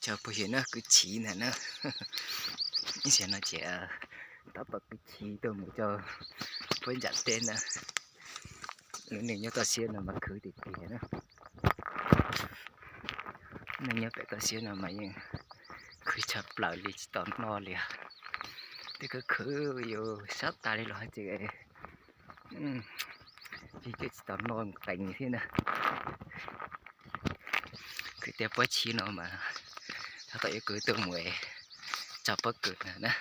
Cov phooj ywg na, kwv chiv ntag na. Ib zaug no ces tab tom kwv chiv tuaj mus rau puag nram teb na. Lub neej nyob toj siab no mas khwv tiag tiag na. Neej nyob pem toj siab no mas yeej khwv tshaj plaws li, tsis tau noj li. Tej khwv khwv yus sab tas li los hais tias yeej tsis tau noj nqees thiab na. Kwv tej pob chiv no mas tab tom yuav kwv tuaj mus tso pob kws na na.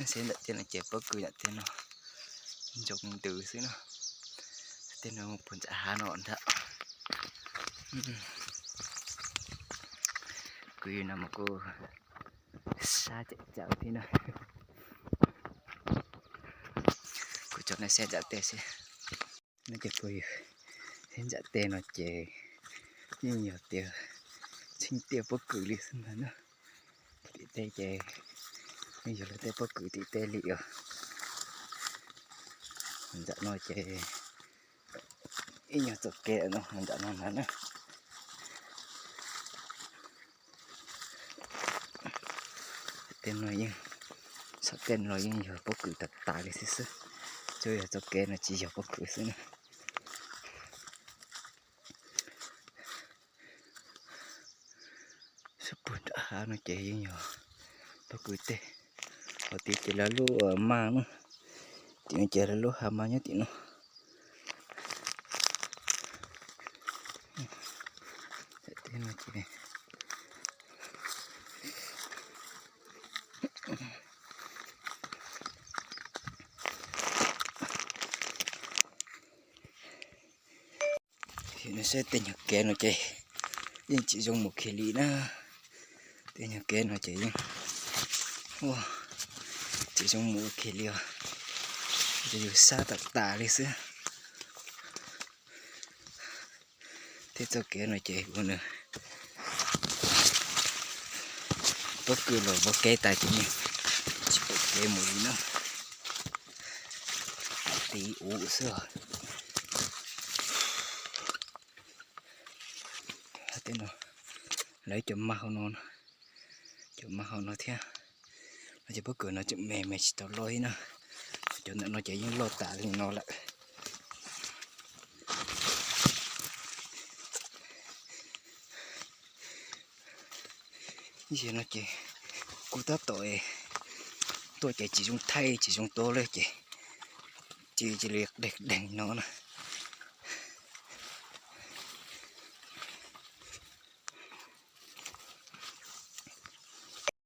Xyov ntawm tej no ces pob kws ntawm tej no ntsoov ntws xwb na. Tej no puag nram hav no ntag. Kwv no mas kuj sab ceev ceev thiab na. Kuv tso nej saib nram tej xwb. No ces puag nram tej no ces yeej yog tias tsheej tiaj pob kws li xwb ntag na. Tim tej ces yeej yog lawv tej pob kws tim tej li os. Nram no ces ib nyuag txoj kev no nram no ntag na. Tej no yeej, saum tej no yeej yog pob kws tas tas li xwb xwb, tsuas yog txoj kev no tsis yog pob kws xwb na. Sab puag nram hav no ces yeej yog pob kws tej, ho tim ces lawv lub maj na, tim no ces lawv lub hav maj nyob tim no. Tej no ces Saib tej nyuag kev no ces yeej tsis zoo mus kiag li na. Tej nyuag kev no ces yeej tsis zoo mus ua kiag li os, ces yus sab tas tas li xwb. Tej txoj kev no ces ua nws pob kws los pob kev tas ces yeej tsis pom kev mus li na. Tiv ub xwb os. Tej no lawv cov maj hauv no, cov maj hauv no thiab. No ces pob kws no tseem me me tsis tau loj thiab na. Cov ntawm no ces yeej loj tas li no lawm. Ib zaug no ces kuv tab tom tuaj ces tsis zoo thaij tsis zoo tuaj lawm ces cia li deeg deeg no na.